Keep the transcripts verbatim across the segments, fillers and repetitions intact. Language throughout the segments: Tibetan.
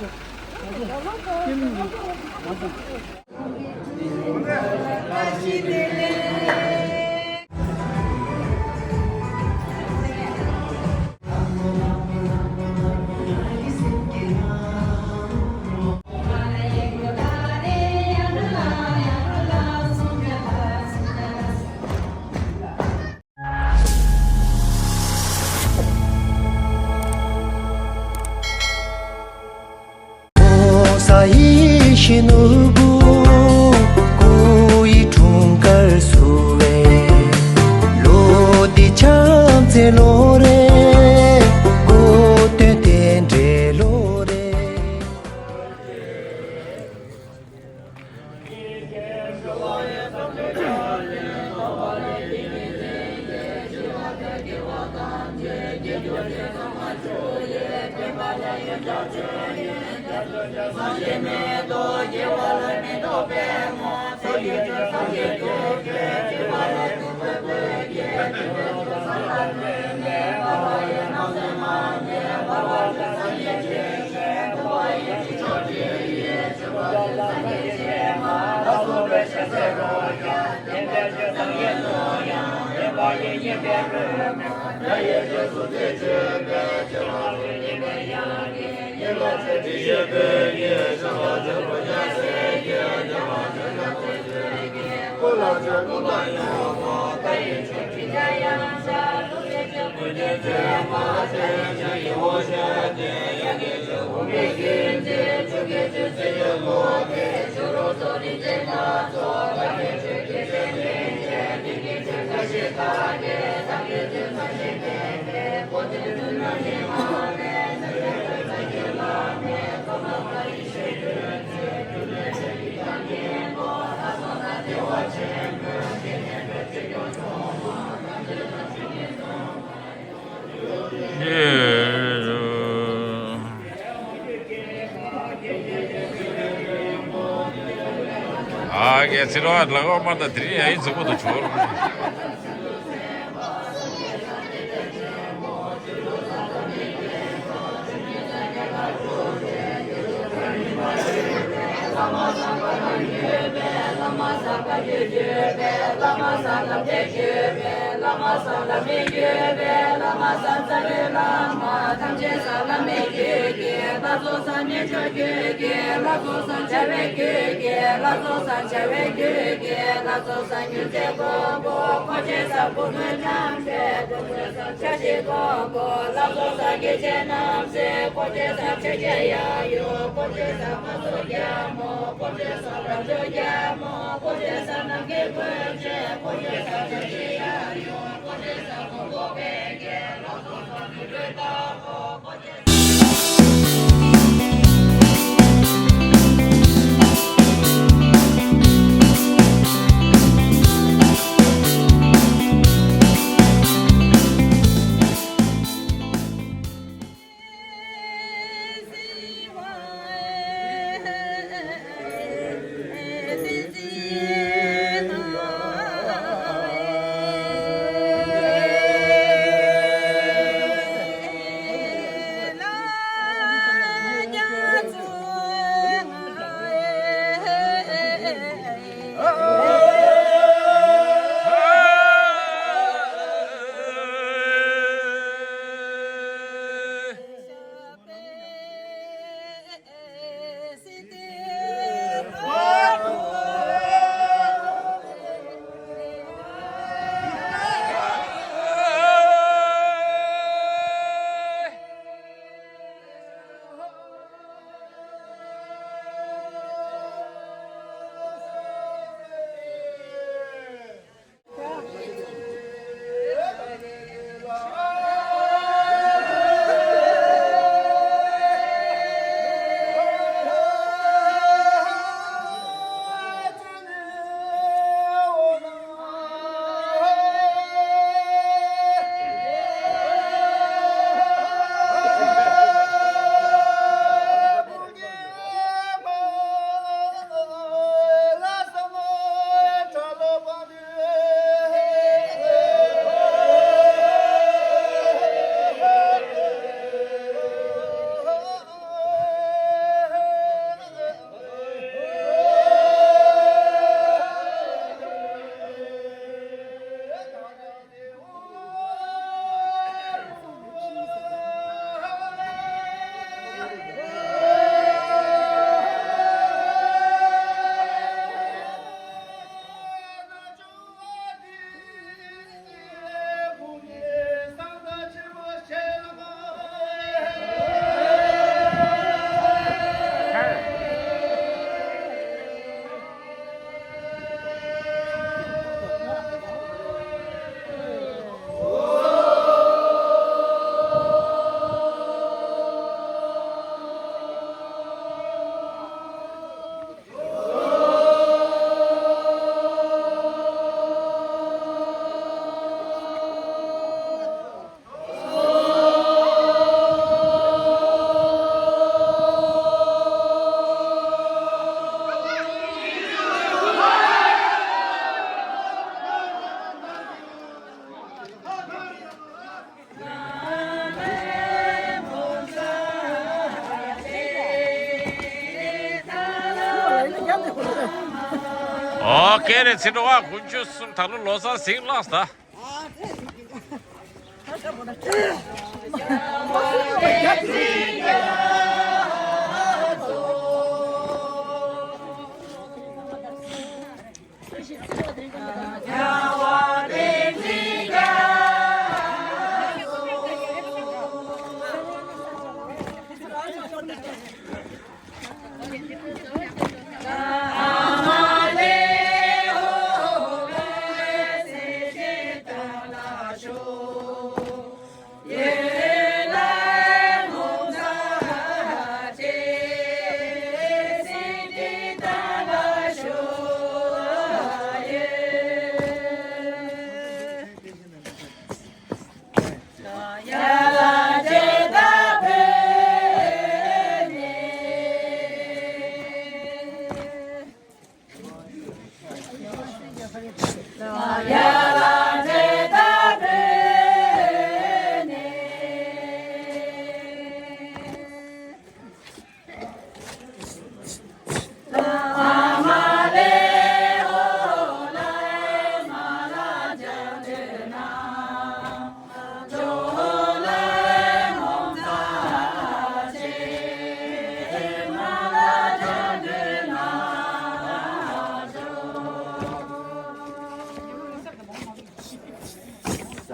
ས་ཡི་ཤིང་ནོར་བུ། སྐུ་ཡི་འཁྲུངས་སྐར་བསུ་བའི། ལོ་འདི་ཕྱག་འཚལ་ལོ་རེད། སྐུ་སྟོན་རྟེན་འབྲེལ་ལོ་རེད། ཨ་གེ་ཚི་རོ་ལ་གོ་མ་ད་དེ་རིང་ཡ་ཡིན་ཚུགས་པོ་དུ་ཆོར། ལྷ་ཚོགས་སངས་རྒྱས་ཀྱི་ཆོས་རྣམས་ཟེར། འཁོར་དེ་སར་ཆོས་ཀྱི་དབྱངས་ཡང་ཡོད། འཁོར་དེ་སར་ལྷ་ཚོགས་རྒྱལ་མོ། འཁོར་དེ་སར་ལྷ་ཚོགས་རྒྱལ་མོ། འཁོར་དེ་སར་ནམ་མཁའི་མགོན་ཆེན། འཁོར་དེ་སར་ཆོས་ཀྱི་དབྱངས་ཡང་ཡོད། འཁོར་དེ་སར་ཀོང་པོ་པད་མཁྱེན། ལྷ་ཚོགས་སར་སྒྱུ་འཕྲུལ་དྭགས་པོ། འཁོར་དེ། ཨོ་ཀེ་རེད། ཚེ་འགྲོ་བ་དཀོན་མཆོག་གསུམ་ད་ལོ་ལོ་གསར་ཟིང་ལགས་ད།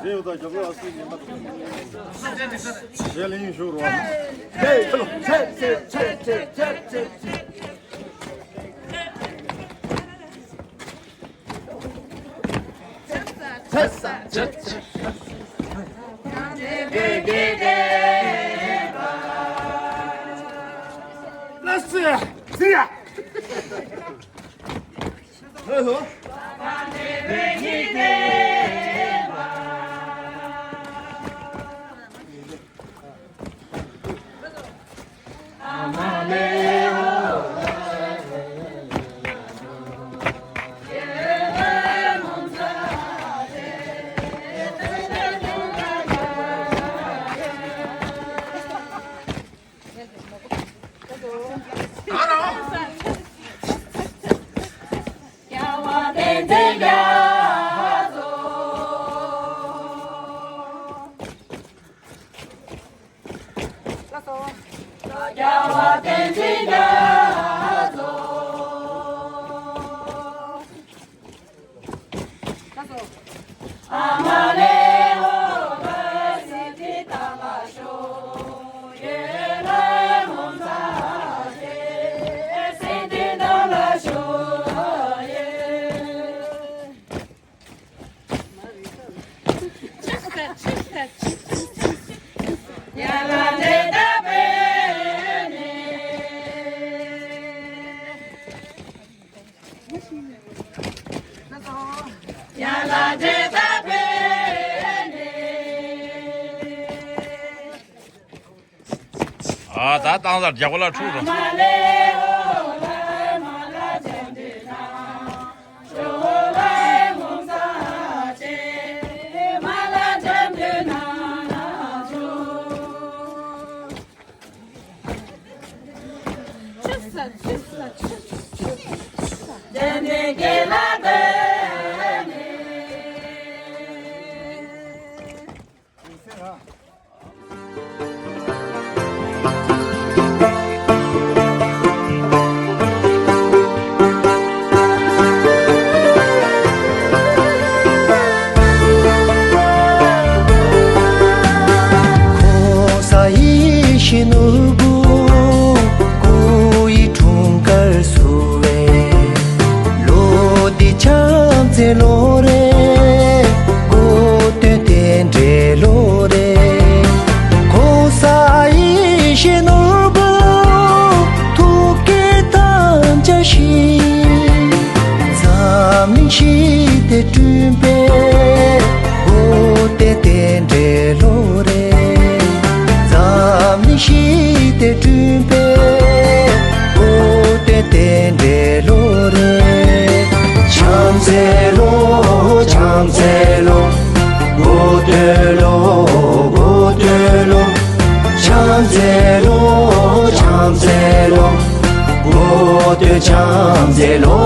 རེད་ཡོད་ད། རྒྱབ་ལོགས་ཨ་སུའི་ཉན་པ་དང་། རེད་ལེན་ཞུ་རོགས། ལགས་སོ། ཟིན་ཡ། ཨ་ད་བཏང་ཚར། རྒྱ་གོ་ལ་འཁྲུག་རོགས། གོ་སྟོད་བྱམས་བརྩེའི་ལོ།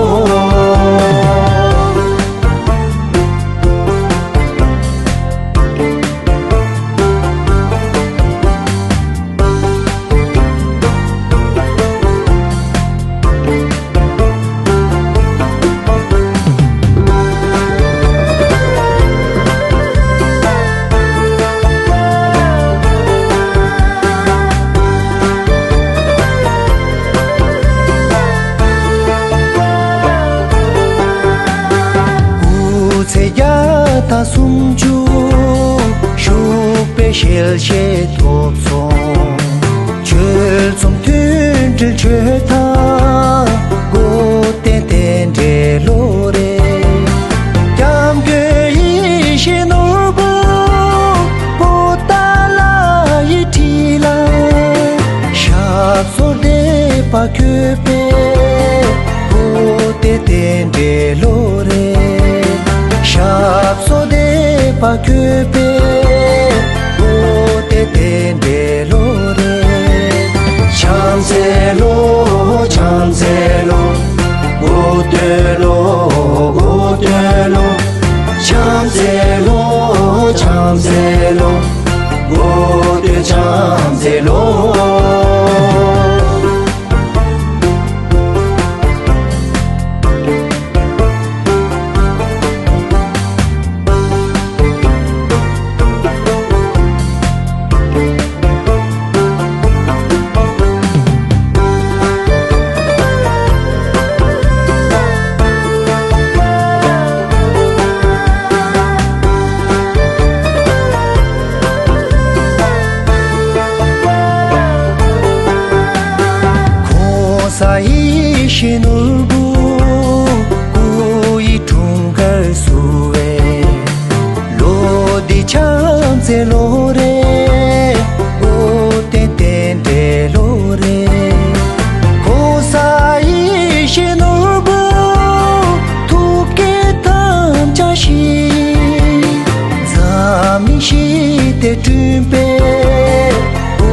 སྐུ་ཚེ་བརྒྱ་དང་སུམ་ཅུ་བཞུགས་པའི་ཞལ་བཞེས་ཐོབ་སོང་། ཆོལ་གསུམ་མཐུན་སྒྲིལ་ཆོས་དང་། སྒོ་བསྟེན་རྟེན་འབྲེལ་ལོ་རེ། སྐྱབས་མགོན་ཡིད་བཞིན་ནོར་བུ་པོ་ཏཱ་ལ་ཡི་ཁྲི་ལ། ཞབས་སོར་བདེ་བར་འཁོད་པའི་སྒོ་བསྟེན་རྟེན་འབྲེལ་ལོ་རེ། ཞབས་སོར་བདེ་བར་འཁོད་པའི་སྒོ་བསྟེན་རྟེན་འབྲེལ་ལོ་རེ། བྱམས་བརྩེའི་ལོ། བྱམས་བརྩེའི་ལོ། གོ་སྟོད་ལོ། གོ་སྟོད་ལོ། བྱམས་བརྩེའི་ལོ། བྱམས་བརྩེའི་ལོ། གོ་སྟོད་བྱམས་བརྩེའི་ལོ། གོང་ས་ཡིད་བཞིན་ནོར་བུ་སྐུ་ཡི་འཁྲུངས་སྐར་བསུ་བའི་ལོ་འདི་བྱམས་བརྩེའི་ལོ་རེ། སྒོ་བསྟེན་རྟེན་འབྲེལ་ལོ་རེ། གོང་ས་ཡིད་བཞིན་ནོར་བུ་ཐུགས་བསྐྱེད་དམ་བཅའ་བཞིན། འཛམ་གླིང་ཞི་བདེ་བསྐྲུན་པའི་སྒོ་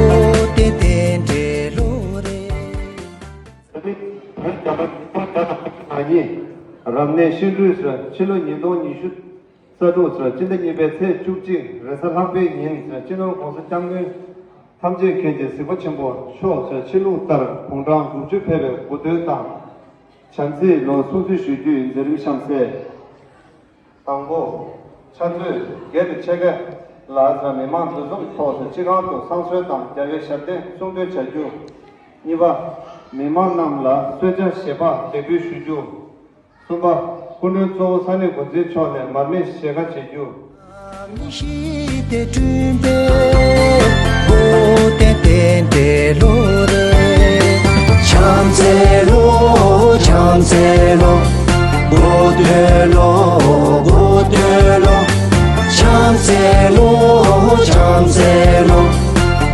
བསྟེན་རྟེན་འབྲེལ་ལོ་རེ། ད་རེས་བོད་རྒྱལ་ཁབ་ཉིས་སྟོང་བརྒྱ་དང་ལྔ་བཅུ་ང་གཉིས་རབ་གནས་ཤིང་སྦྲུལ་ཟེར་ཕྱི་ལོ་ཉིས་སྟོང་ཉི་ཤུ་རྩ་དྲུག་ཟེར་སྤྱི་ཟླ་གཉིས་པའི་ཚེས་བཅུ་གཅིག་རེས་གཟའ་ལྷག་པའི་ཉིན་ཟེར་སྤྱི་ནོར་༸གོང་ས་༸སྐྱབས་མགོན་ཐམས་ཅད་མཁྱེན་ཅིང་གཟིགས་པ་ཆེན་པོ་མཆོག་ཟེར་ཕྱི་ལུགས་ལྟར་དགུང་གྲངས་དགུ་བཅུ་ཕེབས་པའི་གོ་སྟོན་དང་། བྱམས་བརྩེའི་ལོ་སྲུང་བརྩི་ཞུ་རྒྱུའི་མཛད་རིམ་གཤམ་གསལ། དང་པོ། ཕྱག་མཛོད་སྒེར་དུ་ཆེད་མཁས་ལ་ཟེར་མི་མང་འདུ་འཛོམས་ཐོག་ཏུ་སྤྱི་ཁང་དུ་བསང་གསོལ་དང་རྒྱལ་བའི་ཞབས་བརྟན་གསུང་འདོན་བྱ་རྒྱུ། གཉིས་པ། མི་མང་རྣམས་ལ་གསོལ་ཇ་བཞེས་པ་འདེགས་འབུལ་ཞུ་རྒྱུ། གསུམ་པ། སྐུ་མགྲོན་གཙོ་བོ་ས་གནས་འགོ་འཛིན་མཆོག་ནས་མར་མེ་ཞལ་ཁ་བཞེས་རྒྱུ། ཞི་བདེ་བསྐྲུན་པའི་སྒོ་བསྟེན་རྟེན་འབྲེལ་ལོ་རེ། བྱམས་བརྩེའི་ལོ། བྱམས་བརྩེའི་ལོ། གོ་སྟོད་ལོ། གོ་སྟོད་ལོ། བྱམས་བརྩེའི་ལོ། བྱམས་བརྩེའི་ལོ།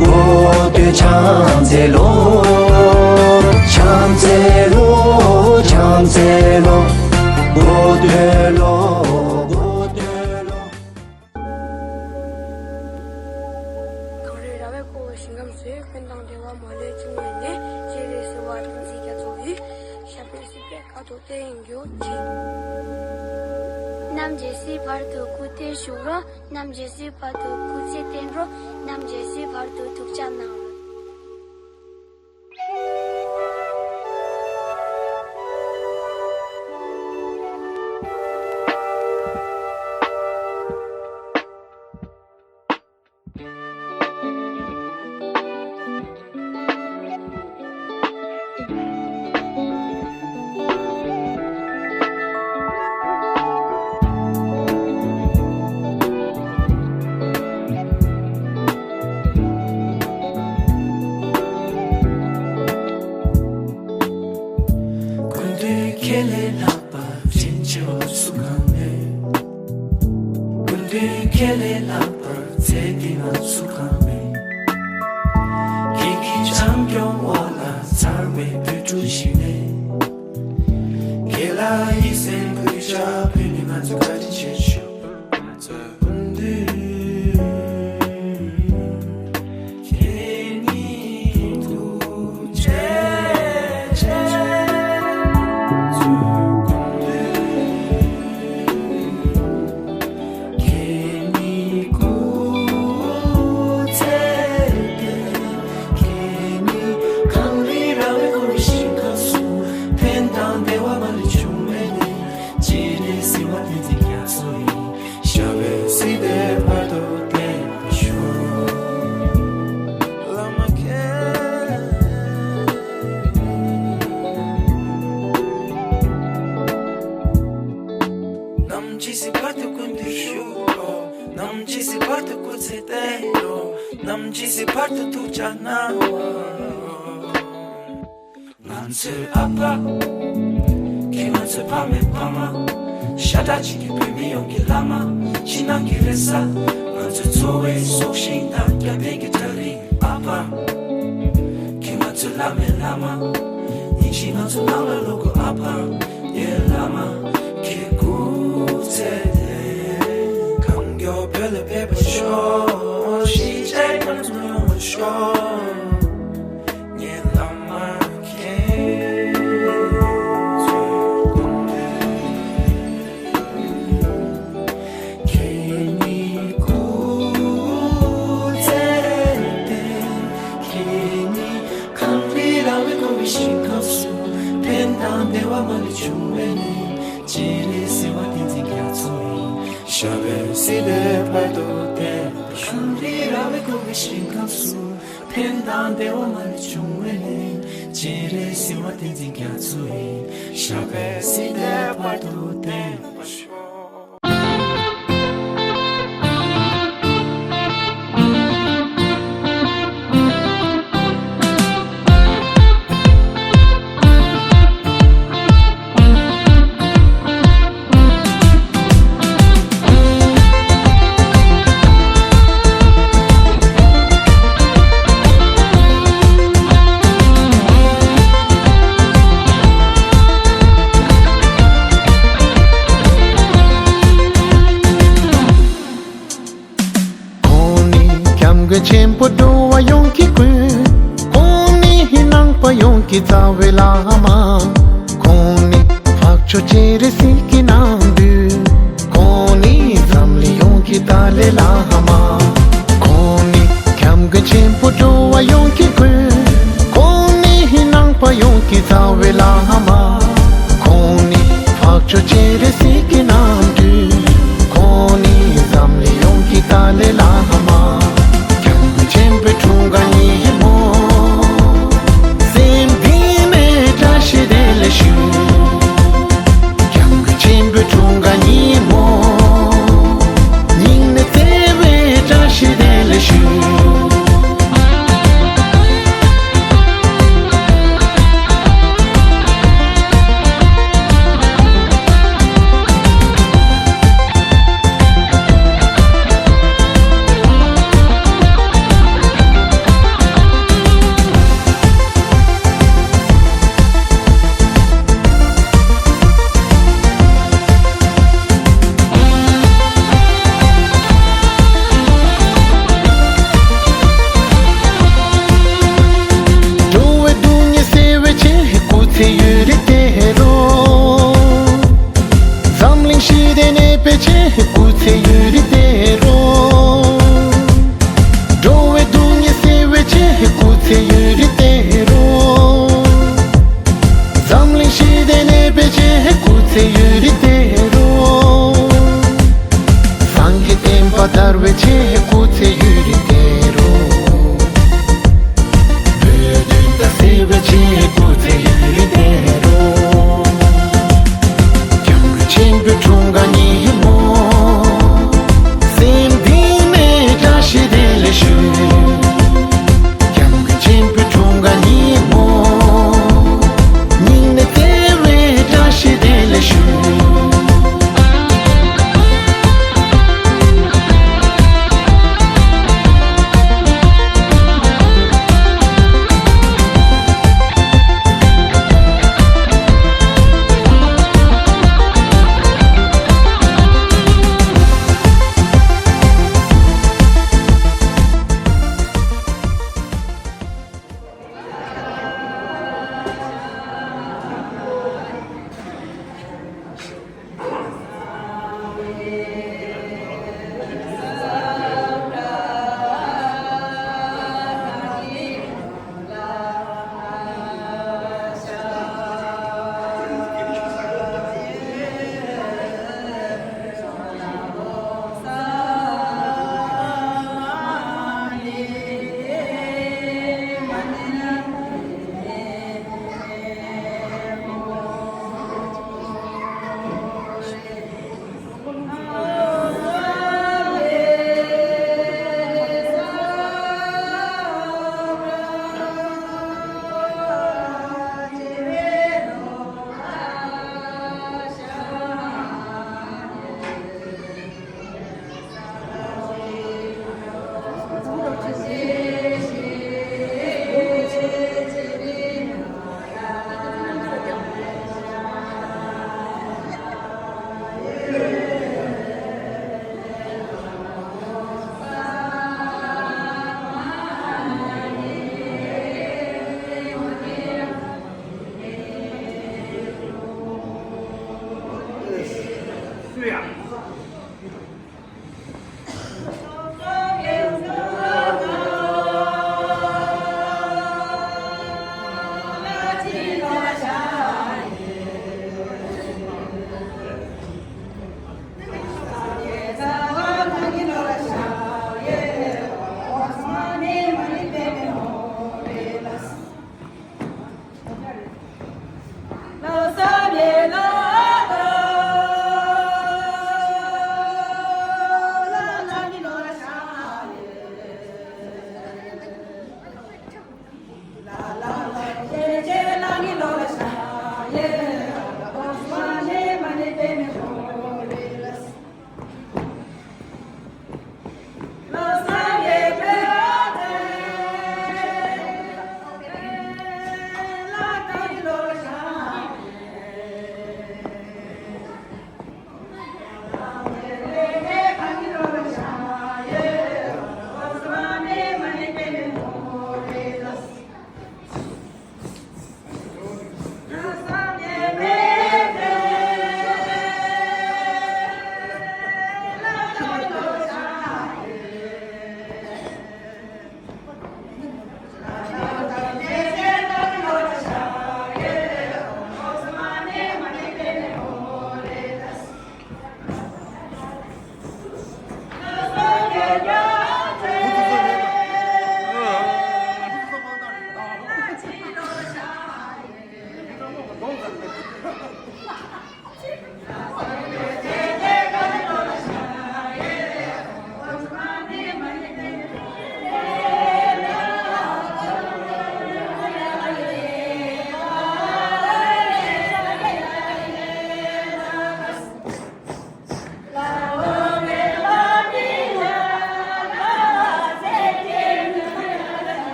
གོ་སྟོད་བྱམས་བརྩེའི་ལོ། བྱམས་བརྩེའི་ལོ། བྱམས་བརྩེའི་ལོ། གོ་སྟོད་ལོ། གོ་སྟོད་ལོ། གངས་རི་ར་བས་བསྐོར་བའི་ཞིང་ཁམས་སུ། ཀུན་དང་འབྲེལ་བ་མ་ལུས་ཅི་ནས་ཡོད། ཅེས་རེ་ཟུར་བ་དམ་ཚིག་རྒྱ་མཚོ་ཡི། ཞབས་པད་སྲིད་པའི་མཁའ་ཐོག་བརྟན་གྱུར་ཅིག། རྣམ་རྒྱལ་སྲིད་བར་དུ་སྐུ་སྟོད་བཞུགས་རོགས། རྣམ་རྒྱལ་སྲིད་བར་དུ་སྐུ་ཚེ་བརྟན་རོགས། རྣམ་རྒྱལ་སྲིད་བར་དུ་ཐུགས་ཅག་གནང་རོགས། སྐུ་མདུན་ཁྱེད་ལས་ལྷག་པ་དྲིན་ཆེ་བ་སུ་གང་མེད། སྐུ་མདུན་ཁྱེད་ལས་ལྷག་པར་ཚེ་འདི་ན་སུ་གང་མེད། ཁྱེད་ཀྱི་བྱམས་སྐྱོང་འོག་ལ་མཚར་བའི་བོད་ཕྲུག་ཞིག་ནས། ཁྱེད་ལ་ཡིད་སེམས་གུས་ཕྱག་ཕུལ་ནས་ང་ཚོ་བཀའ་དྲིན་ཆེ་ཞུ། སྐུ་མདུན། ཁྱེད་ཉིད་ཐུགས་རྗེ་ཆེ། ནམ་ཇི་སྲིད་བར་དུ་ཐུགས་ཅག་གནང་། ང་ཚོའི་ཨ་ཕ། ཁྱེད་ང་ཚོའི་ཕ་མའི་ཕ་མ། ཤ་ཁྲག་གཅིག་གི་བོད་མི་ཡོངས་ཀྱི་བླ་མ། ཕྱི་ནང་གི་རེ་ས། ང་ཚོའི་འཚོ་བའི་སྲོག་ཤིང་དང་རྒྱབ་རྟེན་གྱི་གྲལ་རིམ། ཨ་ཕ། ཁྱེད་ང་ཚོའི་བླ་མའི་བླ་མ། ཉིན་ཞིག་ང་ཚོ་ནང་ལ་ལོག་དགོས། ཨ་ཕ། ངའི་བླ་མ། ཁྱེད་སྐུ་ཚེ་བརྟན། གང་མགྱོགས་བོད་ལ་ཕེབས་པར་ཤོག་གཞིས་ཆགས་ཁམས་གསུམ་ཡོང་བར་ཤོག་ངའི་བླ་མ་ཁྱེད་ཚོའི་དགོངས་དོན། ཁྱེད་ཉིད་སྐུ་ཚེ་བརྟན། ཁྱེད་ཉིད་གངས་རི་ར་བས་བསྐོར་བའི་ཞིང་ཁམས་སུ། ཕན་དང་བདེ་བ་མ་ལུས་འབྱུང་བའི་གནས། སྤྱན་རས་གཟིགས་དབང་ཏིང་འཛིན་རྒྱ་མཚོ་ཡི། ཞབས་པད་སྲིད་མཐའི་བར་དུ་བརྟན་པར་ཤོག་གངས་རི་ར་བས་བསྐོར་བའི་ཞིང་ཁམས་སུ། ཕན་དང་བདེ་བ་མ་ལུས་འབྱུང་བའི་གནས། སྤྱན་རས་གཟིགས་དབང་ཏིང་འཛིན་རྒྱ་མཚོ་ཡི། ཞབས་པད་སྲིད་མཐའི་བར་དུ་བརྟན་པར་ཤོག་ཁོང་ནི་སྐྱབས་མགོན་ཆེན་པོ་འགྲོ་བ་ཡོངས་ཀྱི་མགོན། ཁོང་ནི་ནང་པ་ཡོངས་ཀྱི་རྩ་བའི་བླ་མ། ཁོང་ནི་འཕགས་མཆོག་སྤྱན་རས་གཟིགས་ཀྱི་རྣམ་སྤྲུལ། ཁོང་ནི་འཛམ་གླིང་ཡོངས་ཀྱི་ཏཱ་ལའི་བླ་མ། ཁོང་ནི་སྐྱབས་མགོན་ཆེན་པོ་འགྲོ་བ་ཡོངས་ཀྱི་མགོན། ཁོང་ནི་ནང་པ་ཡོངས་ཀྱི་རྩ་བའི་བླ་མ། ཁོང་ནི་འཕགས་མཆོག་སྤྱན་རས་གཟིགས་ཀྱི་རྣམ་སྤྲུལ། ཁོང་ནི་འཛམ་གླིང་ཡོངས་ཀྱི་ཏཱ་ལའི་བླ་མ། སྐྱབས་མགོན་ཆེན་པོའི་འཁྲུངས་སྐར་ཉིན་མོ། སེམས་གཏིང་ནས་བཀྲ་ཤིས་བདེ་ལེགས་ཞུ། སྐྱབས་མགོན་ཆེན་པོའི་འཁྲུངས་སྐར་ཉིན་མོ། སྙིང་ནས་བརྩེ་བའི་བཀྲ་ཤིས་བདེ་ལེགས་ཞུ།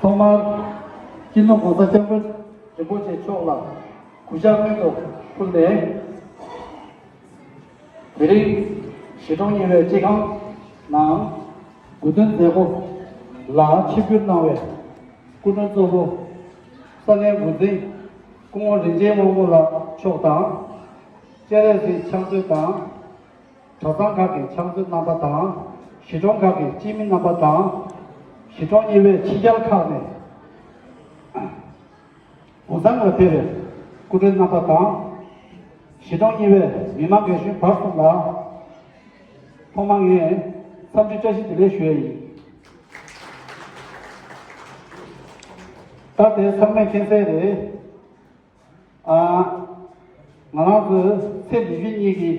ཐོག་མར་སྤྱི་ནོར་༸གོང་ས་༸སྐྱབས་མགོན་རིན་པོ་ཆེ་མཆོག་ལ་གུས་ཕྱག་སྔོན་དུ་ཕུལ་ནས། དེ་རིང་གཞིས་གྲོང་གཉིས་པའི་སྤྱི་ཁང་ནང་དགུ་སྟོན་མཛད་སྒོ་ལ་ཆིབས་བསྒྱུར་གནང་བའི་སྐུ་མགྲོན་གཙོ་བོ་ས་གནས་འགོ་འཛིན་སྐུ་ངོ་རིན་ཆེན་དབང་པོ་ལགས་མཆོག་དང་། སྤྱན་རས་གཟིགས་ཕྱག་མཛོད་དང་། གྲྭ་ཚང་ཁག་གི་ཕྱག་མཛོད་རྣམ་པ་དང་། གཞིས་གྲོང་ཁག་གི་སྤྱི་མི་རྣམ་པ་དང་། གཞིས་གྲོང་གཉིས་པའི་ཕྱི་རྒྱལ་ཁག་ནས་དགུང་གྲངས་ལ་ཕེབས་པའི་སྐུ་མགྲོན་རྣམ་པ་དང་། གཞིས་གྲོང་གཉིས་པའི་མི་མང་རྒན་གཞོན་བར་གསུམ་ལ། ཐོག་མར་ངས་འཚམས་འདྲི་བཀྲ་ཤིས་བདེ་ལེགས་ཞུ་ཡ་ཡིན། ད་དེ་ཚང་མས་མཁྱེན་གསལ་རེད། ཨ། ང་རང་ཚོའི་ཚེ་འདི་ཕྱི་གཉིས་ཀྱི་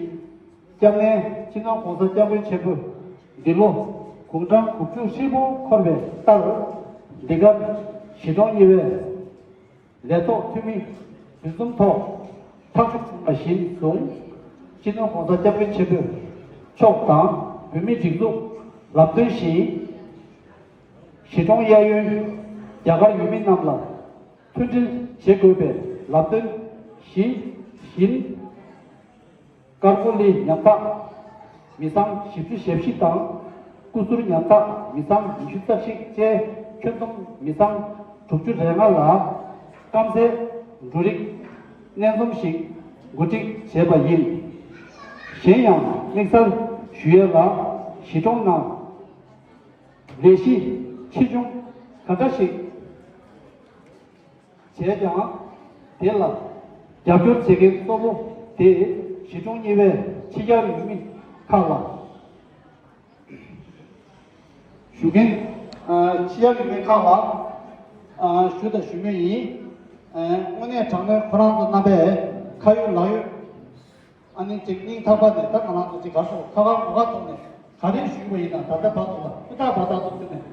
སྐྱབས་གནས་སྤྱི་ནོར་༸གོང་ས་༸སྐྱབས་མགོན་ཆེན་པོས་འདི་ལོ་དགུང་གྲངས་དགུ་བཅུ་ཧྲིལ་པོ་འཁོར་བའི་ལྟར། འདི་གར་གཞིས་གྲོང་གཉིས་པའི་ལས་ཐོག་འཐུས་མི་འདུ་འཛོམས་ཐོག་ཐག་གཅོད་བྱུང་བ་བཞིན་བཟུང་། སྤྱི་ནོར་༸གོང་ས་༸སྐྱབས་མགོན་ཆེན་པོ་མཆོག་དང་བོད་མིའི་སྒྲིག་འཛུགས་ལམ་སྟོན་བཞིན། གཞིས་གྲོང་གཡས་གཡོན་རྒྱ་གར་ཡུལ་མི་རྣམས་ལ་མཐུན་སྒྲིལ་བྱེད་དགོས་པའི་ལམ་སྟོན་བཞི་བཞིན། དཀར་པོ་ལི་ཉམ་ཐག་མི་ཚང་བཞི་བཅུ་ཞེ་བཞི་དང་། སྐུ་ཟུར་ཉམ་ཐག་མི་ཚང་ཉི་ཤུ་རྩ་གཅིག་བཅས་ཁྱོན་བསྡོམས་མི་ཚང་དྲུག་ཅུ་རེ་ལྔ་ལ་སྐམ་སའི་འབྲུ་རིགས་སྣེ་འཛོམས་ཤིག་གོ་སྒྲིག་བྱས་པ་ཡིན། གཞན་ཡང་དམིགས་བསལ་ཞུ་ཡས་ལ་གཞིས་གྲོང་ནང་ལས་གཞི་ཆེ་ཆུང་ག་འདྲ་ཞིག་བྱས་ཀྱང་དེ་ལ་རྒྱབ་སྐྱོར་བྱེད་མཁན་གཙོ་བོ་དེ་གཞིས་གྲོང་གཉིས་པའི་ཕྱི་རྒྱལ་ཡུལ་མི་ཁག་ལ་ཞུ་མཁན། ཕྱི་རྒྱལ་ཡུལ་མི་ཁག་ལ་ཞུ་དང་ཞུ་མུས་ཡིན། དངོས་གནས་དྲང་གནས་ཁོ་རང་ཚོ་རྣམ་པས་ཁ་ཡོད་ལག་ཡོད། ཨ་ནི་ཅིག་སྙིང་ཐག་པ་ནས་ད་ང་རང་ཚོ་ཅིག་ག་སོ་ཁ་ཁ་ངོ་ཁ་ཐོག་ནས་ག་རེ་ཞུས་པ་ཡིན་ན་ད་ལྟ་བར་དུ་ལ་ཧུར་ཐག་བར་ཐག་ཐུག་ཚེ་ནས་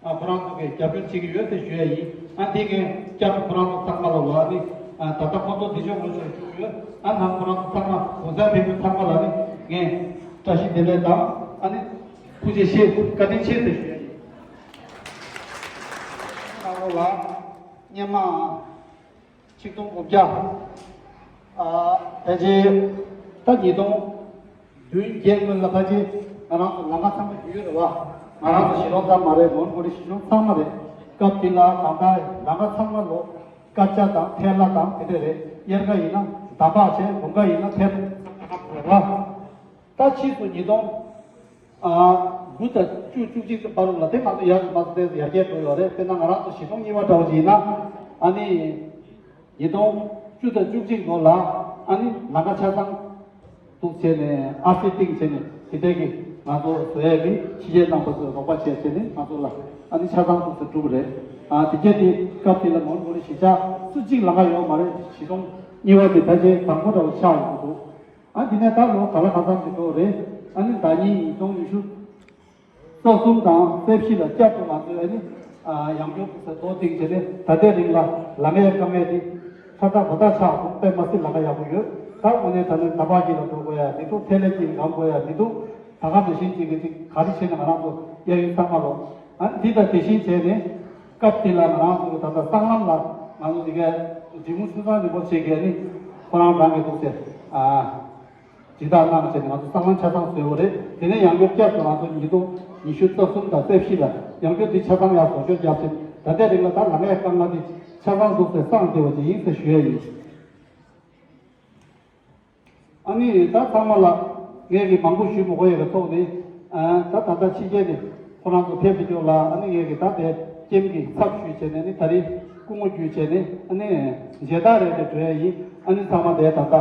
ཨ་ཁོ་རང་ཚོ་གིས་རྒྱབ་སྐྱོར་བྱེད་ཀྱི་ཡོད་ཟེར་ཞུ་ཡ་ཡིན། ཨ་འདི་ངས་བསྐྱར་དུ་ཁོ་རང་ཚོ་ཚང་མ་ལ་ལ་ནི་ཨ་ད་ལྟ་ཁོ་ཚོ་འདི་ཕྱོགས་ལ་ཞུ་ཞུ་ཡོད། ཨ་ནང་ཁོ་རང་ཚོ་ཚང་མ་གོང་ས་ཕེབས་མཁན་ཚང་མ་ལ་ནི་ངས་བཀྲ་ཤིས་བདེ་ལེགས་དང་ཨ་ནི་ཐུགས་རྗེ་ཆེ་བཀའ་དྲིན་ཆེ་ཟེར་ཞུ་ཡ་ཡིན། ཁོ་རང་ཚོ་ལ་སྙན་མ། ཆིག་སྟོང་དགུ་བརྒྱ། ཨ་ཕལ་ཆེར་ད་ཉིས་སྟོང་བདུན་བརྒྱད་སྔོན་ལ་ཕལ་ཆེར་ང་རང་ཚོ་ལམ་ཁ་ཚང་མ་ཡོད་རེད་བ། ང་རང་ཚོ་གཞིས་གྲོང་ཙམ་མ་རེད། མོན་གྷོ་ལི་གཞིས་གྲོང་ཚང་མ་རེད། སྐབས་དེ་ལ་གང་ལྟར་ལམ་ཁ་ཚང་མ་ལོ་སྐར་ཆ་དང་ཐལ་ལ་དང་དེ་འདྲ་རེད། དབྱར་ཁ་ཡིན་ན་འདམ་བག་བྱས། དགུན་ཁ་ཡིན་ན་ཐལ་རེད་བ། ད་ཕྱིས་སུ་ཉིས་སྟོང་དགུ་དང་བཅུ་བཅུ་གཅིག་ཙམ་བར་ལ་དེ་ང་ཚོ་ཡར་མར་ཏོག་ཙམ་ཡར་རྒྱས་འགྲོ་ཡོད་རེད། དཔེར་ན་ང་རང་ཚོ་གཞིས་གྲོང་གཉིས་པ་འདྲ་བོ་ཅིག་ཡིན་ན་ཨ་ནི་ཉིས་སྟོང་བཅུ་དང་བཅུ་གཅིག་ལོ་ལ་ཨ་ནི་ལམ་ཁ་ཆ་ཚང་འདུག་བྱས་ནས་ཨར་སི་བཏིང་བྱས་ནས་དེ་འདྲས་ཀྱི་ང་ཚོ་བཟོ་ཡས་ཀྱི་ཕྱི་རྒྱལ་རྣམ་པ་ཚོས་རོགས་པ་བྱས་བྱས་ནས་ང་ཚོ་ལ་ཨ་ནི་ཆ་ཚང་འདུག་ཟེར་གྲུབ་རེད། ཨ་དེ་རྒྱས་དེ་སྐབས་དེ་ལ་མོན་གྷོ་ལི་གཞིས་ཆགས་སུ་གཅིག་ལམ་ཁ་ཡོད་མ་རེད། གཞིས་གྲོང་གཉིས་པ་དེ་ཕལ་ཆེར་དང་པོ་འདྲ་བོ་ཆགས་ཡོང་གི་འདུག་ཨ་འདི་ནས་ད་ལོ་ག་ལ་གང་འཚམ་ཞིག་འགྲོ་རེད། ཨ་ནི་ཟླ་ཉིན་ཉིས་སྟོང་ཉི་ཤུ་རྩ་གསུམ་དང་རྩ་བཞི་ལ་བསྐྱར་དུ་ང་ཚོས་ཨ་ནི་ཨ་ཡང་བསྐྱར་དུ་ཟེར་རྡོ་བཏིང་བྱས་ནས་ད་ལྟའི་རིང་ལ་ལམ་ཡས་རྐང་ཡས་འདི་ཁྲ་ཁྲ་གོ་ད་ཆགས་འདུག་དཔེ་མ་སྲིད་ལམ་ཁ་ཡག་པོ་ཡོད། ད་དངོས་གནས་དྲང་གནས་ད་ཕར་གྱི་ལ་འགྲོ་དགོས་ཡ་མི་འདུག་ཐལ་ལེ་གྱི་ལ་འགྲོ་དགོས་ཡ་མི་འདུག་ད་ག་ནང་བཞིན་ཅིག་གི་ཅིག་ག་རེ་བྱས་ན་ང་རང་ཚོ་གཡས་གཡོན་ཚང་མ་ལོ་ཨ་ནི་འདི་དང་དེ་བཞིན་བྱས་ནས། སྐབས་དེ་ལ་ང་རང་ཚོ་ད་ལྟ་སྲང་ལམ་ལ་ང་ཚོ་འདི་གའི་འབྲི་གུང་ཆུ་ཚང་རིན་པོ་ཆེ་གིས་ནི་ཁོ་རང་རང་གི་འདུག་སེ་ཨ་སྦྱིན་བདག་གནང་བྱས་ནས་ང་ཚོ་སྲང་ལམ་ཆ་ཚང་བཟོས་པ་རེད། དེ་ནས་ཡང་བསྐྱར་བསྐྱར་དུ་ང་ཚོ་ཉིས་སྟོང་ཉི་ཤུ་རྩ་གསུམ་དང་རྩ་བཞི་ལ་ཡང་བསྐྱར་འདི་ཆ་ཚང་ཡར་བཟོ་བཅོས་བརྒྱབ་བྱས་ད་ལྟའི་རིང་ལ་ད་ལམ་ཡས་རྐང་ལམ་འདི་ཆ་ཚང་འདུག་སེ་སངས་བསྡད་པ་ཅིག་ཡིན་ཟེར་ཞུ་ཡས་ཡིན། ཨ་ནི་ད་ཚང་མ་ལ་ངས་ཀྱི་མང་པོ་ཞུ་མི་དགོས་ཡོད་པའི་ཐོག་ནས་ཨ་ད་ད་ལྟ་ཕྱི་རྒྱལ་ནས་ཁོ་རང་ཚོ་ཕེབས་པའི་སྐྱོར་ལ་ཨ་ནི་ངས་ཀྱི་ད་དེ་ཀེམ་གྱི་ཚབ་ཞུས་བྱས་ནས་ནི་ད་རེས་སྐུ་ངོ་བརྒྱུད་བྱས་ནས་ཨ་ནི་མཇལ་དར་རེ་རེ་སྒྲོན་ཡ་ཡིན། ཨ་ནི་ཚང་མ་དེ་ད་ལྟ་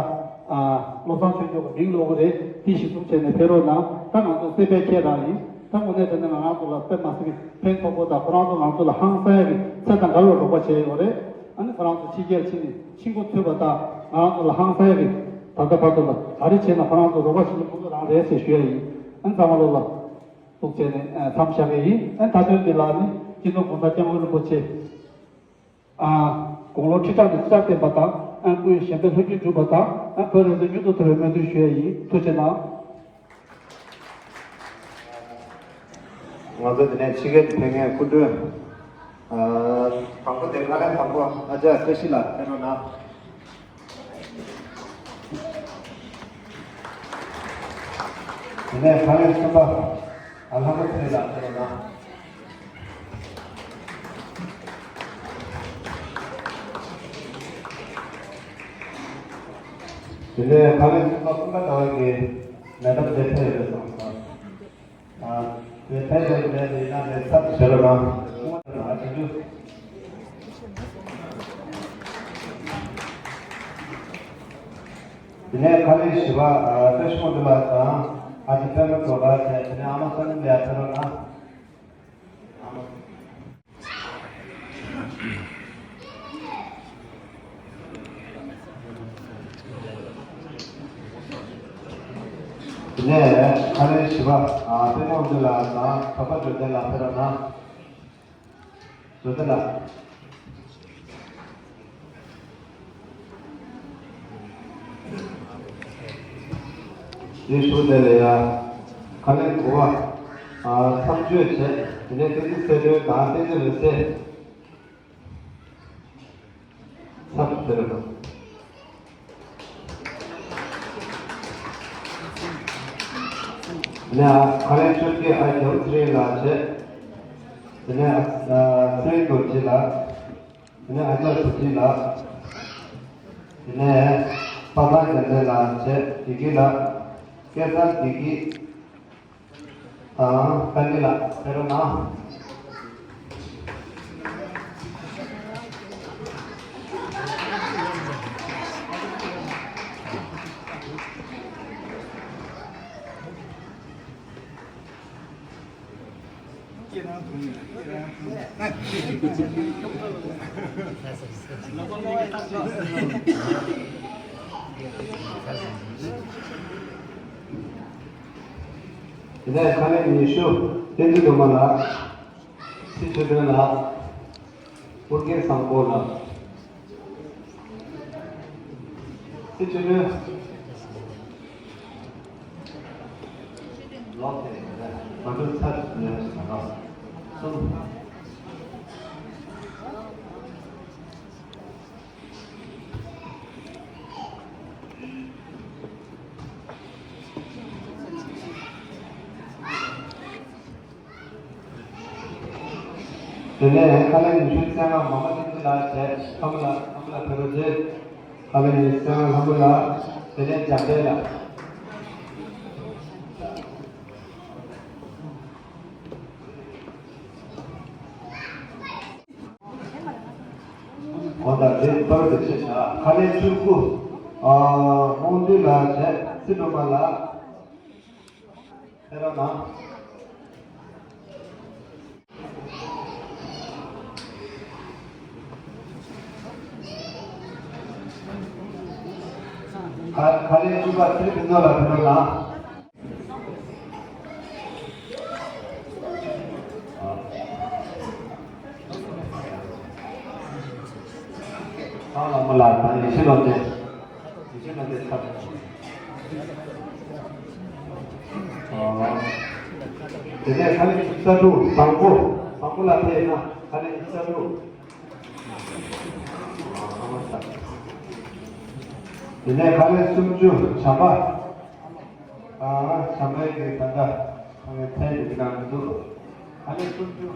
ཨ་བློ་བཟང་ཆོས་འབྱོར་གྱི་མིང་ལོག་གི་རེད། དེ་གཞི་བཟུང་བྱས་ནས་ཕེབས་རོགས་གནང་། ད་ང་ཚོ་སྲིད་པའི་ཁྱེད་རང་ཡིན། ད་དངོས་གནས་དྲང་གནས་ང་རང་ཚོ་ལ་དཔེ་མ་སྲིད་ཀྱི་ཕན་ཐོགས་པོ་དང་ཁོ་རང་ཚོ་ང་ཚོ་ལ་ཧང་སང་ཡ་གི་ཚད་དང་འགལ་བའི་རོགས་པ་བྱས་ཡོད་རེད། ཨ་ནི་ཁོ་རང་ཚོ་ཕྱི་རྒྱལ་ཕྱིན་ནས་ཕྱིན་གོ་ཐུབ་པ་དང་ང་རང་ཚོ་ལ་ཧང་སང་ཡ་གི་ད་ལྟ་བར་དུ་ལ་ག་རེ་བྱས་ན་ཁོ་རང་ཚོ་རོགས་པ་བྱེད་ཀྱི་ཁོ་ཚོ་རང་རེད་ཟེར་ཞུ་ཡ་ཡིན། ཨ་ནི་ཚང་མ་ལོ་ལ་ཐུགས་རྗེ་ནས་མཚམས་བཞག་གི་ཡིན། ཨ་ནི་མཐའ་དོན་འདི་ལ་ནི་སྤྱི་ནོར་༸གོང་ས་༸སྐྱབས་མགོན་རིན་པོ་ཆེ་ཨ་དགུང་ལོ་ཁྲི་ཕྲག་ནས་ཕྲི་ཕྲག་བརྟན་པ་དང་། ཨ་སྐུའི་ཞབས་པད་ལྷུན་གྱིས་གྲུབ་པ་དང་། ཨ་བོད་རང་བཙན་མྱུར་དུ་ཐོབ་པའི་སྨོན་འདུན་ཞུ་ཡ་ཡིན། ཐུགས་རྗེ་གནང་། ང་ཚོ་འདི་ནས་ཕྱི་རྒྱལ་ཕེབས་མཁན་སྐུ་མགྲོན་ཨ་དང་པོ་དེ་ཁ་ལན་དང་པོ་ཨ་ཅག་བཀྲ་ཤིས་ལགས་ཕེབས་རོགས་གནང་། དེ་ནས་ཁ་ལན་གསུམ་པ་ཨ་ལྷ་མོ་ཚེ་རིང་ལགས་ཕེབས་རོགས་གནང་། དེ་ནས་ཁ་ལན་གསུམ་པ་ཀུན་དགའ་ཟླ་བ་གིས་མེ་ཏོག་དེ་ཕེབས་ཡོད་པའི་བསམ་སོང་། ཨ་དེ་ཕེབས་ཡོད་མེད་དེ་ཡིན་ན་དེ་ཚབ་ཏུ་བྱེད་རོགས་གནང་། ཨ་དེ་ཚོ། དེ་ནས་ཁ་ལན་བཞི་པ་ཨ་བཀྲ་ཤིས་དབང་འདུས་ལགས་དང་ཨ་ཅེ་པད་མ་རྡོ་དཀར་བཅས། དེ་ནས་ཨ་མ་བསོད་ནམས་ལགས་ཕེབས་རོགས་གནང་། དེ་ནས་ཁ་ལན་བཞི་པ་ཨ་པད་མ་དབང་འདུས་ལགས་དང་གྲོགས་པ་འབྱོར་ལྡན་ལགས་ཕེབས་རོགས་གནང་། འབྱོར་ལྡན་ལགས། ཡེ་ཤུ་དེ་ལས་ཡ། ཁ་ལན་དགུ་པ། ཨ། མཚམས་གཅོད་བྱས། དེ་ནས་བསྟན་འཛིན་ཚེ་སྒྲོན་དང་བསྟན་འཛིན་འོད་ཟེར། མཚམས་དེར། དེ་ནས་ཨ། ཁ་ལན་ཆོས་སྐྱིད། ཨ། རྒྱལ་པོ་ཚེ་རིང་ལགས་བྱས། དེ་ནས་ཨ། ཚེ་རིང་རྡོ་རྗེ་ལགས། དེ་ནས་ཨ་ཅག་བུ་ཁྲིད་ལགས། དེ་ནས་པ་སངས་རྒྱལ་མཚན་ལགས་བྱས། བདེ་སྐྱིད་ལགས། སྐལ་བཟང་བདེ་སྐྱིད་དང་། དཀར་ནི་ལགས། ཕེབས་རོགས་གནང་། དེ་ནས་ཁ་ལན་ཉི་ཤུ། བསྟན་འཛིན་སྒྲོལ་མ་ལགས། ཚེ་ཆོས་སྒྲོན་ལགས། ཨོ་རྒྱན་བཟང་པོ་ལགས། སྲིད་བྱུས་ནི། ལོག་སྟེ་མ་གྲུབ་ཚར་ནས་ཟ་ཁ་གསུམ། དེ་ནས་ཁ་ལན་ཉི་ཤུ་རྩ་ལྔ། མ་མ་བསྟན་འཛིན་ལགས་བྱས། ལྷ་མོ་ལགས། ལྷ་མོ་ལགས་ཕེབས་རོགས་བྱེད། ཁ་ལན་ཉི་ཤུ་རྩ་ལྔ། ལྷ་མོ་ལགས། དེ་ནས་འཇམ་དཔལ་ལགས། འོ་ད་དེ་པར་དུ་ཆེ་ཆ། ཁ་ལན་བཅུ་དགུ། ཨ། རྨོངས་བདུད་ལགས་བྱས། སྲིད་སྒྲོལ་མ་ལགས། ཕེབས་རོགས་གནང་། ཁ། ཁ་ལན་བཅུ་པ། ཚེ་རིང་ཕུན་ཚོགས་ལགས་ཕེབས་རོགས་གནང་། ཨ། ལྷ་མོ་ལགས་དང་ཡེ་ཤེས་བློ་ལྡན། ཡེ་ཤེས་བློ་ལྡན་ཚར། ཨ། དེ་ནས་ཁ་ལན་རྩ་དྲུག། བཟང་པོ། བཟང་པོ་ལགས་ཕེབས་ན། ཁ་ལན་རྩ་དྲུག། དེ་ནས་ཁ་ལན་སུམ་ཅུ། བྱམས་པ། ཨ། བྱམས་པའི་གི་ད་ལྟ་ཁ་ལན་ཚད་ཀྱི་ནང་འདུག་ཁ་ལན་སུམ་ཅུ།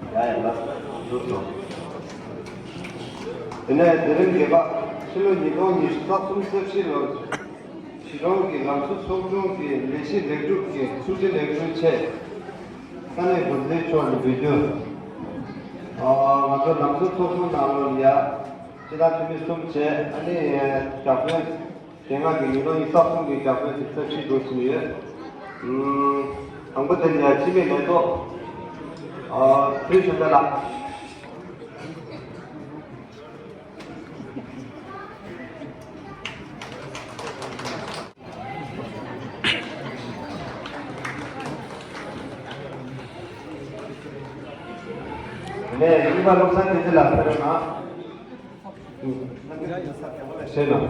ཡ་ཡ་ལགས། འདུག་སོང་། དེ་ནས་དེ་རིང་རྒྱལ་བ་ཕྱི་ལོ་ཉིས་སྟོང་ཉི་ཤུ་རྩ་གསུམ་རྩ་བཞི་ལོར་གཞིས་གྲོང་གི་ལམ་བཟོ་ཚོགས་ཆུང་གི་ལས་གཞི་ལེགས་གྲུབ་ཀྱི་ཐུགས་རྗེ་ལེགས་གྲུབ་ཆེད། ས་གནས་འགོ་འཛིན་མཆོག་ནས་འབུལ་རྒྱུ། ཨ། ང་ཚོ་ལམ་བཟོ་ཚོགས་ཆུང་ནང་ལོགས་ལ་ཡ། སྤྱི་བཏང་འཐུས་མི་གསུམ་བྱས། ཨ་ནི་བརྒྱ་དཔོན། དེ་སྔ་གི་ཉིས་སྟོང་ཉི་ཤུ་རྩ་གསུམ་གྱི་བརྒྱ་དཔོན་དེ་རྩ་བཞི་འགྲོ་བཞིན་ཡོད། ཨམ། དང་པོ་དེ་ལ་ཡ་སྤྱི་མི་ལས་ཐོག་ཨ། ཚུལ་བཞིན་པ་ལགས། ནས་གཉིས་པ་བློ་བཟང་བསྟན་འཛིན་ལགས་ཕེབས་རོགས་གནང་། ཞེས་ན།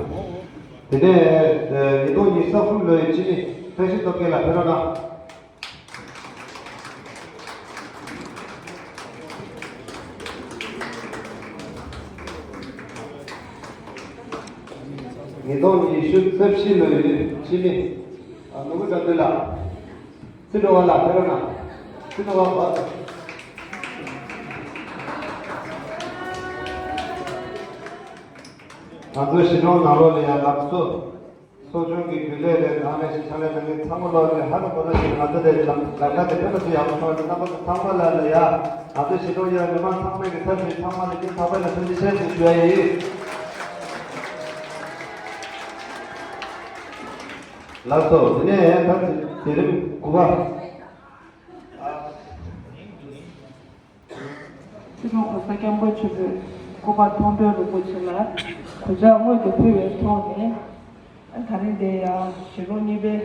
དེ་ནས་ཉིས་སྟོང་ཉི་ཤུ་རྩ་གསུམ་ལོའི་སྤྱི་མི་བཀྲ་ཤིས་སྟོབས་རྒྱལ་ལགས་ཕེབས་རོགས་གནང་། ཉིས་སྟོང་ཉི་ཤུ་རྩ་བཞི་ལོའི་སྤྱི་མི། ཨ། ནོར་བུ་དགྲ་འདུལ་ལགས། སྲིད་སྒྲོལ་མ་ལགས་ཕེབས་རོགས་གནང་། སྲིད་སྒྲོལ་མ་ལགས། ང་ཚོའི་གཞིས་གྲོང་ནང་ལོགས་ལ་ཡང་ལམ་བཟོ་ཚོགས་ཆུང་གི་རྒྱུན་ལས་ལས་ནང་ལས་ཤིག་ཕྱག་ལས་གནང་མཁན་ཚང་མ་ལོག་ནས་ཧ་ལས་པ་ནང་བཞིན་ང་ཚོ་ལས་ལམ་ལམ་ཁ་དེ་ཕན་ཐོགས་ཡག་པོ་ཐོག་ནས་རྣམ་པ་ཚོ་ཚང་མ་ལ་ལ་ཡ། ང་ཚོའི་གཞིས་གྲོང་ཡོད་མི་མང་ཚང་མས་ཀྱི་ཚབ་ཞུས། ཚང་མ་ལ་སྙིང་ཐག་པ་ནས་ཐུགས་རྗེ་ཆེ་ཞུ་ཞུ་ཡ་ཡིན། ལགས་སོ། དེ་ནས་ད་དེ་རིང་དགུ་པ། སྲིད་སྐྱོང་གོང་ས་སྐྱབས་མགོན་ཆེན་པོས་སྐུ་པར་མཐོང་གྲོལ་རིན་པོ་ཆེ་ལ་གུས་ཕྱག་སྔོན་དུ་ཕུལ་བའི་ཐོག་ནས། ད་རིང་འདིར་ཡང་གཞིས་གྲོང་གཉིས་པའི་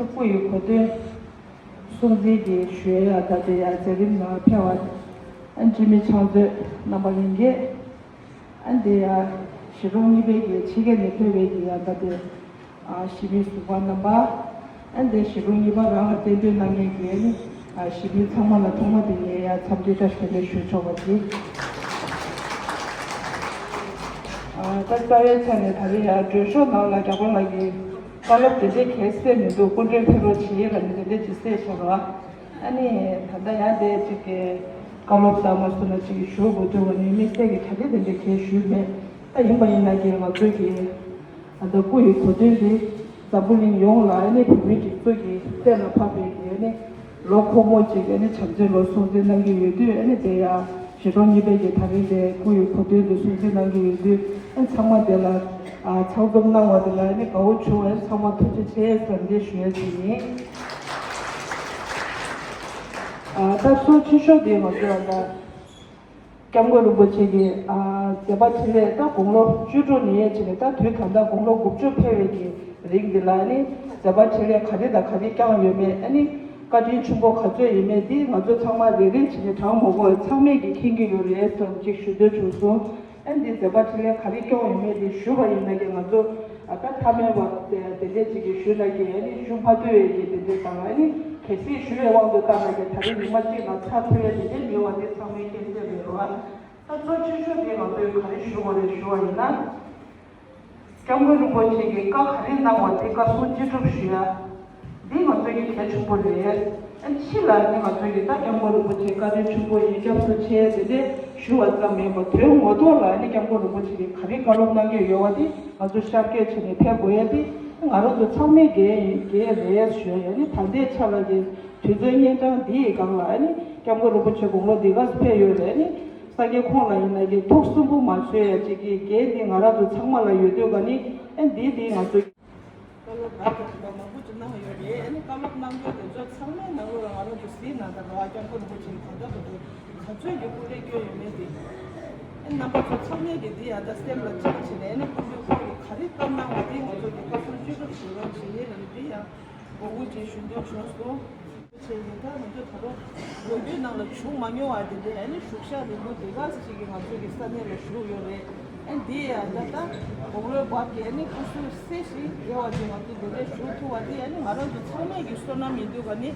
སྐུ་ཡི་གོ་སྟོན་སྲུང་བརྩི་གི་ཞུ་ཡ་ད་དེ་ཡང་མཛད་རིམ་ནང་ཕེབས་ ཨ་འཇིགས་མེད་ཕྱག་མཛོད་རྣམ་པ་ལྷན་རྒྱས། ཨ་འདི་ཡ་གཞིས་གྲོང་གཉིས་པའི་གི་ཕྱི་རྒྱལ་ནས་ཕེབས་པའི་གི་ཡ་ད་དེ་ཨ་གཞིས་མི་ཟུར་པ་རྣམ་པ། ཨ་འདི་གཞིས་གྲོང་གཉིས་པ་རང་ལ་རྟེན་འབྲེལ་གནང་མཁན་གི་ཨ་ནི་ཨ་གཞིས་མི་ཚང་མ་ལ་ཐོག་མ་དེ་ངས་ཡ་འཚམས་འདྲི་བཀྲ་ཤིས་བདེ་ལེགས་ཞུ་ཆོག་པ་གྱིས། ཨ་ད་རྩ་བའི་ཆ་ནས་ད་རེས་ཡ་མགྲོན་ཤོག་ནང་ལ་རྒྱ་གོ་ལགས་ཀྱི་བཀའ་སློབ་དེ་འདྲའི་གལ་གསལ་མི་འདུག་སྐུ་མགྲོན་ཕེབས་རོགས་བྱེད་ལ་ནི་དེ་འདྲའི་ཅིག་གསལ་བྱུང་རོགས། ཨ་ནི་ད་ལྟ་ཡང་དེ་གཅིག་གི་བཀའ་སློབ་དང་མ་སོང་ན་གཅིག་གི་ཞུ་དགོས་འདུག་བ་ནི་དམིགས་བསལ་གྱི་ག་རེ་དེ་འདྲ་གས་ཞུས་མེད། ད་ཡིན་པ་ཡིན་ན་གི་ང་ཚོའི་གི་ད་ལྟ་སྐུ་ཡི་གོ་སྟོན་འདི་འཛམ་བུ་གླིང་ཡོངས་ལ་ཨ་ནི་བོད་མིའི་སྒྲིག་འཛུགས་ཀྱི་གཏན་ལ་ཕབ་པའི་གི་ཨ་ནི་ལོ་འཁོར་མོ་གཅིག་ཨ་ནི་བྱམས་བརྩེའི་ལོ་སྲུང་བརྩི་གནང་གི་ཡོད་དུས། ཨ་ནི་དེ་ཡང་གཞིས་གྲོང་གཉིས་པའི་གི་ད་རིང་དེ་སྐུ་ཡི་གོ་སྟོན་དུ་སྲུང་བརྩི་གནང་གི་ཡོད་དུས། ཨ་ཚང་མ་དེ་ལ་ཨ་ཚང་འཛོམས་གནང་བ་དེ་ལ་ཨ་ནི་དགའ་བོ་བྱུང་བས་ཚང་མ་ཐུགས་རྗེ་ཆེ་ཟེར་འདི་ཞུ་ཡས་ཅིག་ཡིན། ཨ་ད་གཙོ་ཆེ་ཤོས་དེ་ང་ཚོ་ཨ་ད་སྐྱབས་མགོན་རིན་པོ་ཆེ་གི་ཨ་མཛད་པ་འཕྲིན་ལས་ད་དགུང་ལོ་བཅུ་དྲུག་ནས་ཡས་ཅིག་ནས་ད་དུས་ད་ལྟ་དགུང་ལོ་དགུ་བཅུ་ཕེབས་པའི་གི་རིང་འདི་ལ་ཨ་ནི་མཛད་པ་འཕྲིན་ལས་ག་རེ་དང་ག་རེ་བསྐྱངས་ཡོད་མེད། ཨ་ནི་བཀའ་དྲིན་ཆེན་པོ་ག་ཚོད་ཡིན་མེད་འདི་ང་ཚོ་ཚང་མ་རེ་རེ་བྱས་ནས་གྲངས་མང་པོ་ཚང་མས་ཀྱིས་མཁྱེན་གྱི་ཡོད་རེད་ཟེར་ཅིག་ཞུ་འདོད་བྱུང་སོང་། ཨ་འདི་མཛད་པ་འཕྲིན་ལས་ག་རེ་བསྐྱངས་ཡོད་མེད་འདི་ཞུ་བ་ཡིན་ན་ཀྱང་ང་ཚོ་ཨ་ད་ཐ་མལ་པ་དེ་དེ་འདྲས་ཅིག་གིས་ཞུས་ན་ཀྱང་ཨ་ནི་ཞུ་མ་ཐུབ་པའི་ཀྱི་དེ་འདྲས་དང་། ཨ་ནི་གལ་སྲིད་ཞུ་བའི་དབང་དུ་བཏང་ན་ཀྱང་ད་རེས་ཉི་མ་གཅིག་ནང་ཚར་ཐུབ་པའི་དེ་འདྲས་མེད་པ་འདི་ཚང་མས་མཁྱེན་གསལ་རེད་རོ། ཨ་ད་གཙོ་ཆེ་ཤོས་དེ་ང་ཚོས་ག་རེ་ཞུ་དགོས་རེད་ཞུ་བ་ཡིན་ན། སྐྱབས་མགོན་རིན་པོ་ཆེ་གིས་བཀའ་ག་རེ་གནང་བ་དེ་བཀའ་གསུང་ཅི་སྒྲུབ་ཞུ་ཡ། འདི་ང་ཚོའི་གི་གལ་ཆེན་པོ་རེད། ཨ་ཕྱི་ལ་ནི་ང་ཚོའི་གི་ད་སྐྱབས་མགོན་རིན་པོ་ཆེ་བཀའ་དྲིན་ཆེན་པོ་ཡིན་སྐྱབས་སུ་མཆི་དེ་འདྲས་ཞུ་བ་ཙམ་མིན་པར་དོན་ངོ་ཐོག་ལ་ནི་སྐྱབས་མགོན་རིན་པོ་ཆེ་གིས་ག་རེ་བཀའ་སློབ་གནང་གི་ཡོད་པ་དེ་ང་ཚོ་ཤར་བསྐྱོད་བྱས་ནས་ཕེབས་དགོས་ཡ་དེ་ང་རང་ཚོ་ཚང་མའི་འགན་འགན་རེད་ཞུ་ཡ། ནི་ད་ལྟའི་ཆ་ལ་གི་དུས་ཚོད་གཉན་འཕྲང་འདི་ཡི་སྒང་ལ་ནི་སྐྱབས་མགོན་རིན་པོ་ཆེ་དགུང་ལོ་འདི་ག་ཕེབས་ཡོད་རེད། ནི་སངས་རྒྱས་ཁོང་ལ་ཡིན་ན་གི་ཐུགས་སུན་པོ་མ་བཟོད་ཡ་ཅིག་གི་འགན་འདི་ང་རང་ཚོ་ཚང་མ་ལ་ཡོད་དུས་ག་ནི་ཨ་འདི་འདི་ང་ཚོ། བཀའ་སློབ་རབ་དང་རིམ་པ་མང་པོ་ཅིག་གནང་ཡོད་རེད། ཨ་ནི་བཀའ་སློབ་གནང་རྒྱུ་དེ་ཚོ་ཚང་མའི་ནང་ལོགས་ལ་ང་རང་ཚོ་གཟིགས་ན་ད་རོ་ཨ་སྐྱབས་མགོན་རིན་པོ་ཆེ་གང་འདྲ་བོ་འདུག་ག་ཚོད་ཀྱི་སྐུ་ལས་བསྐྱོན་ཡོད་མེད་དེ། ཨ་རྣམ་པ་ཚོ་ཚང་མས་ཀྱི་འདི་ཡང་ད་སེམས་ལ་བཅངས་བྱས་ནས། ཨ་ནི་སྐུ་མདུན་ཁོང་གིས་ག་རེ་བཀའ་གནང་བ་དེ་ང་ཚོ་གི་བཀའ་གསུང་ཅི་སྒྲུབ་ཞུ་རོགས་བྱེད་ཡིན་ལ་ནི་འདི་ཡང་དགོངས་འགལ་ཅིག་ཞུ་འདོད་བྱུང་སོང་། བྱས་ཡིན་ད་ང་ཚོ་ད་རུང་ལོ་རྒྱུས་ནང་ལ་བྱུང་མ་མྱོང་བ་དེ་འདྲའི་ཨ་ནི་བཞུགས་ཤག་རིང་པོ་དེ་ག་ཅིག་གི་ང་ཚོ་གི་ས་གནས་ལ་བཞུགས་ཡོད་རེད། ཨ་འདི་ཡང་ད་ལྟ་དགུང་ལོའི་བབ་ཀྱི་ཨ་ནི་སྐུ་གཟུགས་གསལ་ཞིང་རྒྱས་པ་ཅིག་ང་ཚོ་འདི་འདྲའི་བཞུགས་ཐུབ་པ་འདི་ཨ་ནི་ང་རང་ཚོ་ཚང་མས་ཀྱི་བསོད་ནམས་ཡིན་དུས་ག་ནི་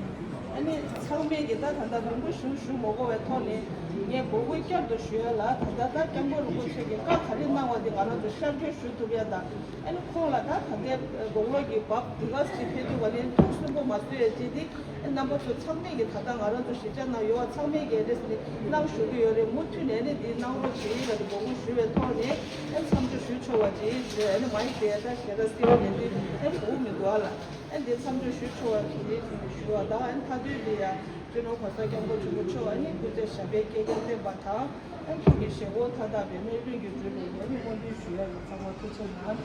ཨ་ནི་ཚང་མས་ཀྱི་ད་ད་ལྟ་རིང་པོ་ཞུ་ཞུ་མ་དགོས་པའི་ཐོག་ནས་ངས་དགོངས་འགལ་བསྐྱར་དུ་ཞུ་ཡ་ལ། ད་ལྟ་ད་སྐྱབས་མགོན་རིན་པོ་ཆེ་གི་བཀའ་ག་རེ་གནང་བ་འདི་ང་རང་ཚོ་ཤར་བསྐྱོད་ཞུ་ཐུབ་ཡ་དང་། ཨ་ནི་ཁོང་ལ་ད་ད་ལྟའི་དགུང་ལོ་གི་བབ་འདི་ག་ཅིག་ཕེབས་དུས་ག་ལན་ཐུགས་སུན་པོ་མ་བཟོད་ཡ་ཅིག་འདི་ཨ་རྣམ་པ་ཚོ་ཚང་མས་ཀྱི་ད་ལྟ་ང་རང་ཚོ་གཞིས་ཆགས་ནང་ཡོད་པ་ཚང་མས་ཀྱི་རེས་ནི་གནང་ཞུ་གི་ཡོད་རེད། མུ་མཐུད་ནས་ཨ་ནི་འདི་གནང་རོགས་བྱེད་ཡིན་ལ་དགོངས་པ་ཞུ་བའི་ཐོག་ནས་ཨ་མཚམས་འཇོག་ཞུ་ཆོག་པ་ཅིག་ཞུ། ཨ་ནི་མ་ཡིན་ཏེ་ད་ཞེ་དྲག་སེ་བ་ཉན་དུས་ཨ་ནི་གོ་མི་འདུག་ཨ་ལ། ཨ་འདི་མཚམས་འཇོག་ཞུ་ཆོག་པ་ཅིག་ཞུ་བ་དང་། ཨ་ནི་མཐའ་དོན་འདི་ཡ་སྤྱི་ནོར་གོང་ས་སྐྱབས་མགོན་ཆེན་པོ་མཆོག་ཨ་ནི་སྐུ་ཚེ་ཞབས་པད་བསྐལ་བརྒྱར་བརྟན་པ་དང་། ཨ་ཁོང་གི་ཞལ་སྒོ་མཐའ་དག་པའི་སྨོན་ལུས་ཀྱི་སྒྲུབ་པའི་ཡ་ནི་སྨོན་འདུན་ཞུ་ཡ་ཡོད། ཚང་མ་ཐུགས་རྗེ་གནང་།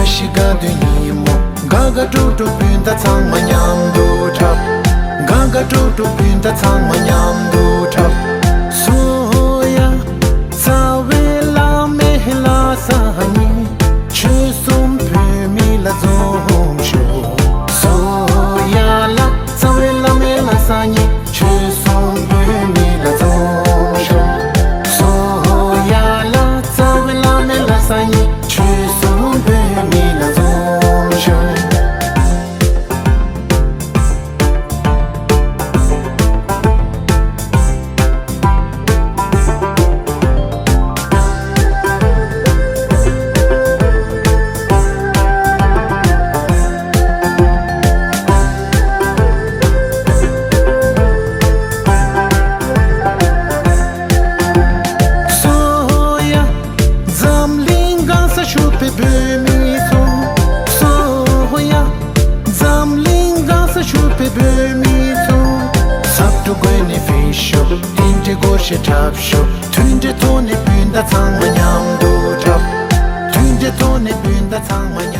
ཤི་དགའ་སྟོན་ཉིན་མོ། དགའ་དགའ་སྤྲོ་སྤྲོ་སྤུན་ཟླ་ཚང་མ་མཉམ་དུ་འཁྲབ། དགའ་དགའ་སྤྲོ་སྤྲོ་སྤུན་ཟླ་ཚང་མ་མཉམ་དུ་འཁྲབ། སོ་ཡ། རྩ་བའི་བླ་མའི་ལྷ་ས་ནས། ཆོལ་གསུམ་བོད་མི་ལ་འཛོམས་ཤོག་སོ་ཡ་ལ། རྩ་བའི་བླ་མའི་ལྷ་ས་ནས། ཆོལ་གསུམ་བོད་མི་ལ་འཛོམས་ཤོག་སོ་ཡ་ལ། རྩ་བའི་བླ་མའི་ལྷ་ས་ནས། ཆོལ་གསུམ་བོད་མི་ལ་འཛོམས་ཤོག་སོ་ཡ། འཛམ་གླིང་གང་སར་བཞུགས་པའི་བོད་མི་ཚོ། སོ་ཡ། འཛམ་གླིང་གང་སར་བཞུགས་པའི་བོད་མི་ཚོ། ཟབ་ཏུ་བཀོད་ནས་ཕེབས་ཤོག་རྟེན་འབྲེལ་སྒོ་ཕྱེ་འཁྲབ་ཤོག་མཐུན་སྒྲིལ་ཐོག་ནས་སྤུན་ཟླ་ཚང་མ་མཉམ་དུ་འཁྲབ། མཐུན་སྒྲིལ་ཐོག་ནས་སྤུན་ཟླ་ཚང་མ་མཉམ།